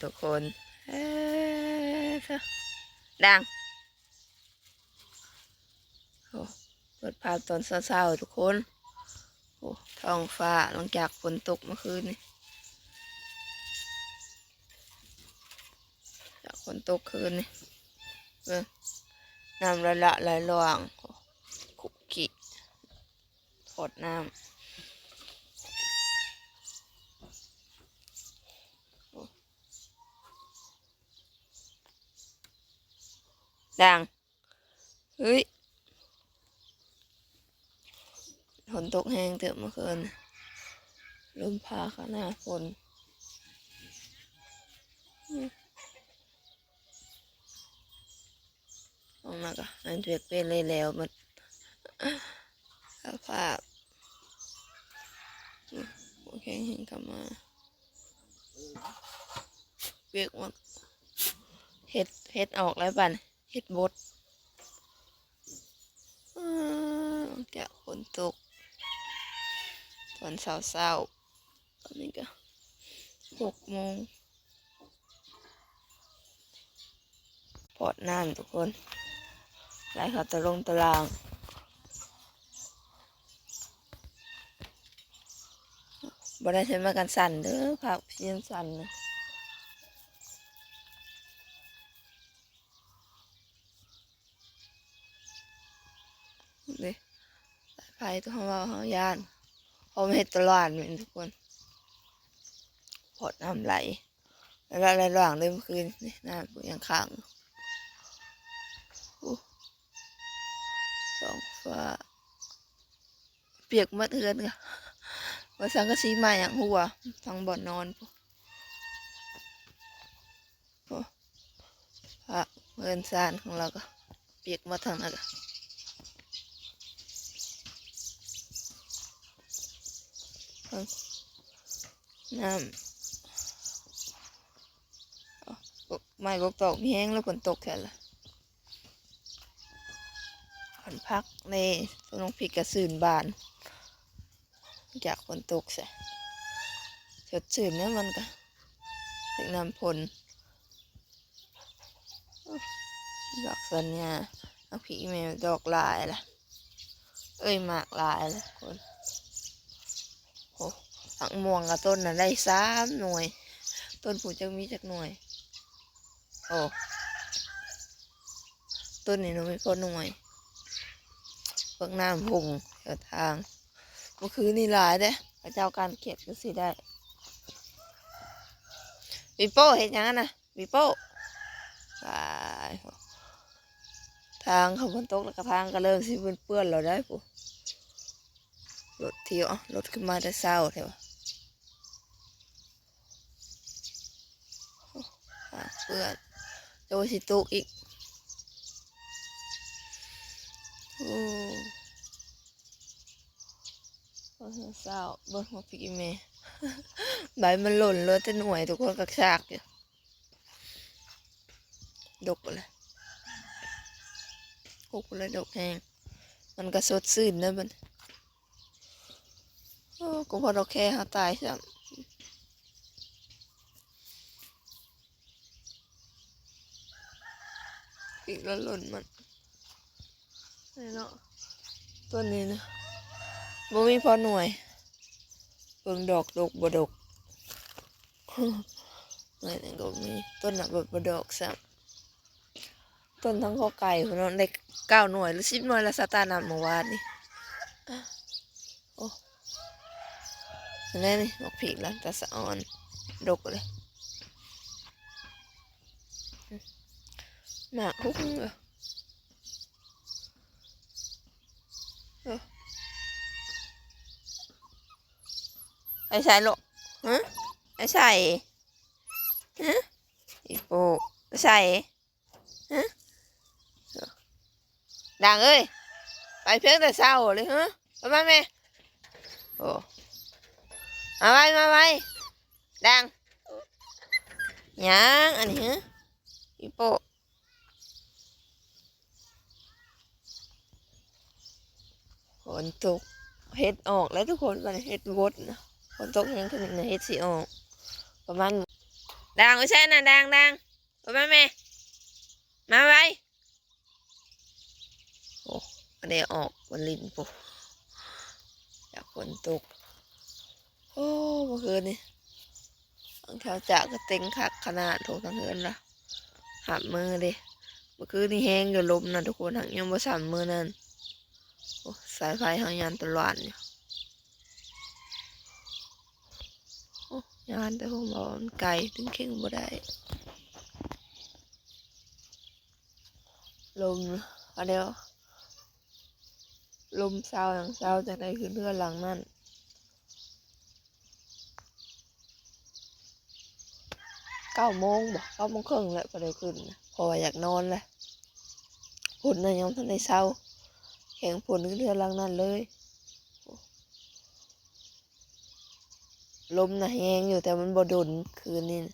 ທຸກຄົນ ເອີ ດັງ ໂອ້ ເປີດພາບຕອນເຊົ້າໆ ທຸກຄົນ. ໂອ້ ທ້ອງຟ້າ ຫຼັງຈາກຝົນຕົກເມື່ອຄືນນີ້ ຈາກຝົນຕົກຄືນນີ້ ເບິ່ງ ນ້ຳໄຫຼຫຼະໄຫຼຫຼວງ ໂອ້ ຄຸກຄິ ພອດນ້ຳ ໂອ້ ດັງ ເຮີ້ຍ ຝົນຕົກແຮງເຕີບເມື່ອຄືນ ລົມພາຂະໜາດຝົນ ອອກມາກໍອັນເປັນເລີຍແລ້ວໝົດ ສະພາບ ໂອເຄ ເຫັນເຂົ້າມາ ປຽກໝົດ ເຫັດ ເຫັດອອກແລ້ວບັດນີ້ ເຫັດບົດ ເອີ ຈາກຝົນຕົກຕອນເຊົ້າໆ ຕອນນີ້ກໍຫົກໂມງ ພອດນ້ຳທຸກຄົນ ໄຫຼເຂົ້າຕະຫຼົງຕະຫຼາງ ບໍ່ໄດ້ໃສ່ໄມ້ກັນສັ່ນເດີ ພາກເຊີງສັ່ນນະ. ນີ້ ສາຍໄຟ ຕົວເຮົາເວົ້າເຮົາຢ້ານ ເພາະມັນເຮັດຕະຫຼາດແມ່ນທຸກຄົນ ພອດນ້ຳໄຫຼ ໄຫຼຫຼະໄຫຼຫຼວງເລີຍເມື່ອຄືນນີ້ ນ້ຳກໍຍັງຄ້າງຢູ່ ໂອ້ ທ້ອງຟ້າ ປຽກໝົດເຮືອນກະ ວ່າສັງກະສີໄມ້ຫຍັງຮົ່ວ ທັງບ່ອນນອນພຸ້ນ ໂອ້ ພາກເຮືອນຊານຂອງລາວກະປຽກໝົດທັງນັ້ນກະ ເບິ່ງ ນ້ຳ ໂອ້ ກົກໄມ້ກົກຕອກມີແຮງແລ້ວ ຝົນຕົກແທ້ລະ. ອັນຜັກນີ້ ຕົ້ນໝາກພິກກະຊື່ນບານ ຈາກຝົນຕົກຊະ ສົດຊື່ນແລ້ວ ມັນກະຖືກນ້ຳຝົນ. ດອກສັນຍາ ໝາກພິກອີ່ແມ່ດອກຫຼາຍລະ ເອີຍ ໝາກຫຼາຍລະຄົນ. ໂອ້ ໝາກມ່ວງກະຕົ້ນນະໄດ້ສາມໜ່ວຍ ຕົ້ນພຸ້ນຈັກມີຈັກໜ່ວຍ. ໂອ້ ຕົ້ນນີ້ໜ່ວມີພໍໜ່ວຍ ເບິ່ງນ້ຳພຸ່ງແຖວທາງ ເມື່ອຄືນນີ້ຫຼາຍເດ້ ເຂົາເຈົ້າການເກັບຈັ່ງຊີ້ໄດ້. ປີໂປ້ເຮັດຫຍັງຫັ້ນນະ ປີໂປ້? ຕາຍ ທາງເຂົາຝົນຕົກແລ້ວກະທາງກະເລີ່ມຊິເປື້ອນໆແລ້ວໄດ໋ ຜູ້ ລົດທຽວ ເອົ້າ ລົດຄືມາແຕ່ເຊົ້າແທ້ວະ. ໂອ້ ເປື້ອນ ໂອ້ ຊິຕົກອີກ ໂອ້ ເບິ່ງຫົວພິກອີ່ແມ່ ໃບມັນຫຼົ່ນເຫຼືອແຕ່ໜ່ວຍ ທຸກຄົນ ກະຊາກຢູ່ ດົກເລີຍ ໂອ້ ດອກແຮງ ມັນກະສົດຊື່ນເດີບັດນີ້. ໂອ້ ກະພໍດອກແຄເຮົາຕາຍຊ້ຳ ອີກແລ້ວຫຼົ່ນມັນ ນີ້ເນາະ ຕົ້ນນີ້ນະ ບໍ່ມີພໍໜ່ວຍ ເບິ່ງດອກດົກບໍ່ດົກ ໜ່ວຍນັ້ນກະບໍ່ມີ ຕົ້ນນະບໍ່ ບໍ່ດອກຊ້ຳ. ຕົ້ນທັງຂໍ້ໄກ່ພຸ້ນເນາະ ໄດ້ເກົ້າໜ່ວຍ ຫຼື ສິບໜ່ວຍລະ ສາຕານັບມື້ວານນີ້. ໂອ້ ອັນນັ້ນນີ້ ໝາກພິກລະ ຕາສະອອນ ດົກເລີຍ ໝາກຮຸ່ງເລີຍ. ໂອ້ ໄປໃສລູກ? ຫື? ໄປໃສ? ຫື? ອີໂປ້ ໄປໃສ? ຫື? ດັງເອີຍ ໄປພຽງແຕ່ເຊົ້າເລີຍ ຫື? ໄປມາແມ່ ໂອ້ ມາໄວ ມາໄວ ດັງ ຫຍັງອັນນີ້ ຫື? ອີໂປ້ ຝົນຕົກ ເຫັດອອກແລ້ວທຸກຄົນ ບັດນີ້ເຫັດບົດນະ ຝົນຕົກແຮງເທື່ອນີ້ນະ ເຫັດຊິອອກ ປະມານ ແ ດາງ ຢູ່ໃສນະ ດາງ ດາງ ອອກມາແມ່ ມາໄວ. ໂອ້ ບໍ່ໄດ້ອອກມາຫຼິ້ນພຸ້ນ ຢາກຝົນຕົກ. ໂອ້ ເມື່ອຄືນນີ້ ທາງແຖວຈາກະເຕັງຄັກຂະໜາດ ໂຖ ທາງເຮືອນລະຮັບມືເດ້. ເມື່ອຄືນນີ້ແຮງຢູ່ ລົມນະທຸກຄົນ ຫາກຍັງບໍ່ສ່ຳມື້ນັ້ນ. ໂອ້ ສາຍໄຟເຮົາຍານຕະຫຼວນຢູ່. ໂອ້ ຍານແຕ່ເພິ່ນວ່າມັນໄກ ດຶງເຄັ່ງບໍ່ໄດ້. ລົມ ອັນດຽວ ລົມເຊົາຫຍັງເຊົາ ຈັ່ງໄດ້ຂຶ້ນເຮືອນຫຼັງນັ້ນ. ເກົ້າໂມງບໍ ເກົ້າໂມງເຄິ່ງແຫຼະ ພໍໄດ້ຂຶ້ນ ເພາະວ່າຢາກນອນແຫຼະ. ຝົນນະຍັງບໍ່ທັນໄດ້ເຊົາ ແຮງຝົນຂຶ້ນເຮືອນຫຼັງນັ້ນເລີຍ. ລົມນະແຮງຢູ່ ແຕ່ມັນບໍ່ດົນ ຄືນນີ້ນະ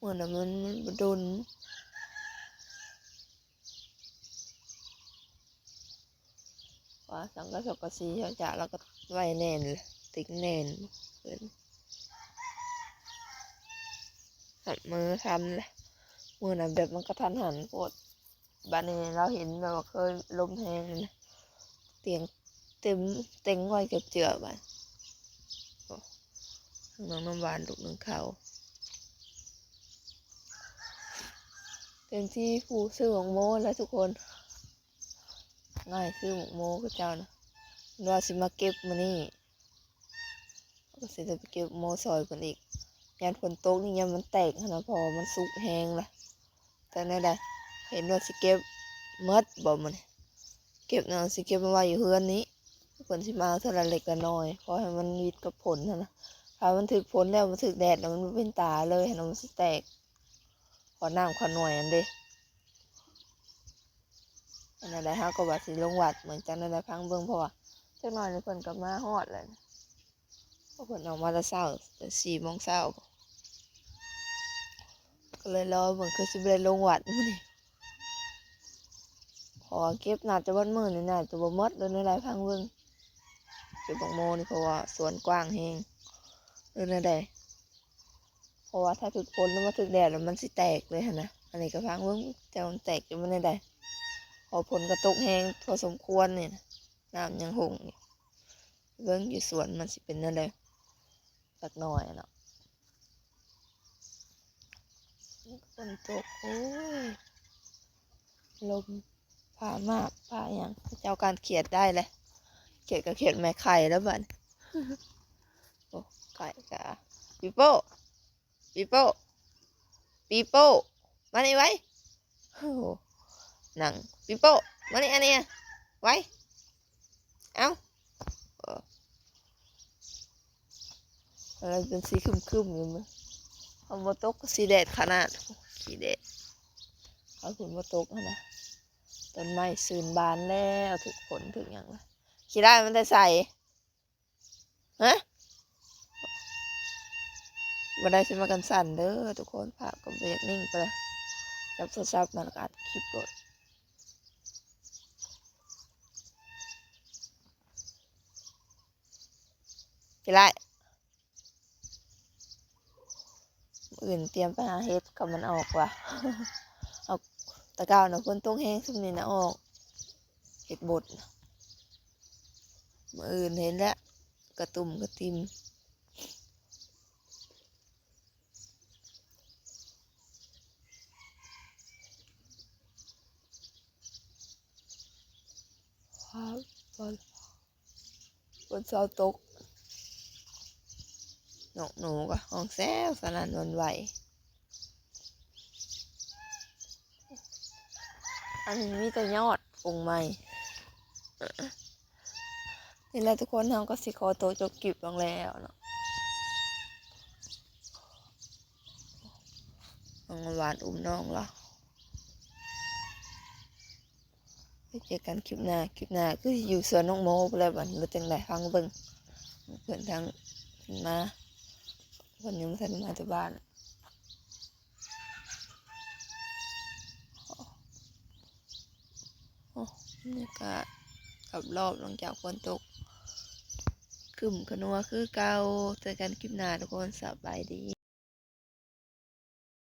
ມື້ນະມັນ ມັນບໍ່ດົນ. ວ່າສັງກະສົງກະສີເຮົາຈະ ລາວກໍໄວ້ແໜ້ນ ຕິດແໜ້ນ ເພິ່ນຮັບມືທັນແຫຼະ. ມື້ນັ້ນແບບມັນກະທັນຫັນໂພດ ບາດນີ້ລາວເຫັນແບບວ່າເຄີຍລົມແຮງນະ ຕຽງເຕັມ ເຕັງໄວ້ເກືອບເຈື່ອບາດ. ໂອ້ ທັງນ້ອງນ້ຳຫວານ ລູກໜຶ່ງເຂົ້າ ເຕັມທີ່ຜູ້ຊື້ໝາກໂມແຫຼະທຸກຄົນ. ນ້ອຍຊື້ໝາກໂມຄືເຈົ້ານະ ເພິ່ນວ່າຊິມາເກັບມື້ນີ້ ກໍຊິໄດ້ໄປເກັບໂມຊ່ອຍເພິ່ນອີກ. ຢ້ານຝົນຕົກນີ້ ຢ້ານມັນແຕກຫັ້ນນະ ເພາະວ່າມັນສຸກແຮງລະ. ແຕ່ແນວໃດ ເຫັນວ່າຊິເກັບໝົດບໍ່ມື້ນີ້ ເກັບນະ ຊິເກັບມາໄວ້ຢູ່ເຮືອນນີ້ ເພິ່ນຊິມາເອົາເທື່ອລະເລັກລະນ້ອຍ ພໍໃຫ້ມັນຫວິດກັບຝົນຫັ້ນນະ. ຖ້າມັນຖືກຝົນແລ້ວ ມັນຖືກແດດແລ້ວ ມັນບໍ່ເປັນຕາເລີຍຫັ້ນນະ ມັນຊິແຕກ ເພາະນ້ຳເຂົ້າໜ່ວຍຫັ້ນເດ້. ອັນນັ້ນແຫຼະ ເຮົາກໍວ່າຊິລົງວັດເໝືອນກັນ ແນວໃດຟັງເບິ່ງ ເພາະວ່າຈັກໜ້ອຍນີ້ເພິ່ນກໍມາຮອດແລ້ວ ເພິ່ນອອກມາແຕ່ເຊົ້າ ແຕ່ສີ່ໂມງເຊົ້າ ກໍເລີຍລໍເບິ່ງ ຄືຊິບໍ່ໄດ້ລົງວັດມື້ນີ້ ເພາະວ່າເກັບໜ້າຈະໝົດມື້ນີ້ ໜ້າຈະບໍ່ໝົດ ຫຼືແນວໃດ ຟັງເບິ່ງ. ເກັບໝາກໂມນີ້ ເພາະວ່າສວນກວ້າງແຮງ ຫຼືແນວໃດ ເພາະວ່າຖ້າຖືກຝົນ ຫຼືວ່າຖືກແດດແລ້ວມັນຊິແຕກເລີຍຫັ້ນນະ. ອັນນີ້ກໍຟັງເບິ່ງ ແຕ່ວ່າມັນແຕກຢູ່ມື້ໃດ ເພາະຝົນກໍຕົກແຮງພໍສົມຄວນນີ້ນະ ນ້ຳຍັງຫົ່ງຢູ່. ເບິ່ງຢູ່ສວນມັນຊິເປັນແນວໃດ ຈັກໜ້ອຍເນາະ. ຝົນຕົກ ໂອ້ຍ ລົມ ຟ້າມາກ ຟ້າຫຍັງ ເຈົ້າການຂຽດໄດ້ແຫຼະ ຂຽດກໍຂຽດແມ່ໄຂ່ແລ້ວບັດນີ້. ໂອ້ ໄຂ່ກະ ປີໂປ້ ປີໂປ້ ປີໂປ້ ມານີ້ໄວ. ໂອ້ ນັ່ງ ປີໂປ້ ມານີ້ ອັນນີ້ ໄວ ເອົ້າ ເອີ ອາ ເປັນສີຄຶ້ມໆຢູ່ ມັນ ເອົາ ບໍ່ຕົກກໍສີແດດຂະໜາດ ຂີ້ແດດ ເອົາ ຝົນບໍ່ຕົກຫັ້ນນະ. ຕົ້ນໄມ້ຊື່ນບານແລ້ວ ຖືກຝົນຖືກຫຍັງລະ. ຂີ້ລ້າຍມາແຕ່ໃສ? ຮະ? ບໍ່ໄດ້ຊິມາກັນສັ່ນເດີທຸກຄົນ ພາບກໍບໍ່ຢາກນິ່ງປານໃດ ຈັບໂທລະສັບມາແລ້ວກໍອັດຄລິບໂລດ. ຂີ້ລ້າຍ ມື້ອື່ນຕຽມໄປຫາເຫັດ ຄັນມັນອອກວ່າ ເອົາ ແຕ່ເກົ່ານະ ຝົນຕົກແຮງຊ່ຳນີ້ນະ ອອກເຫັດບົດນະ. ມື້ອື່ນເຫັນແລ້ວ ກະຕຸ່ມກະຕິ່ມ. ຟ້າ ຝົນເຊົາຕົກ ນົກໜູກໍຮ້ອງແຊວສະໜັ່ນຫວັ່ນໄຫວ. ອັນນີ້ມີແຕ່ຍອດປົງໃໝ່. ນີ້ແຫຼະທຸກຄົນ ເຮົາກໍຊິຂໍໂຕຈົບຄລິບລົງແລ້ວເນາະ. ນ້ອງນ້ຳຫວານອຸ້ມນ້ອງລະ. ໄປເຈີກັນຄລິບໜ້າ ຄລິບໜ້າຄືຊິຢູ່ສວນນ້ອງໂມພຸ້ນແຫຼະບັດນີ້ ຫຼືຈັ່ງໃດ ຟັງເບິ່ງ ເພິ່ນທາງ ເພິ່ນມາ ເພິ່ນຍັງບໍ່ທັນມາແຕ່ບ້ານ. ໂອ້ ບັນຍາກາດລອບໆ ຫຼັງຈາກຝົນຕົກ ຄຶ້ມຂະນົວຄືເກົ່າ. ເຈີກັນຄລິບໜ້າທຸກຄົນ ສະບາຍດີ.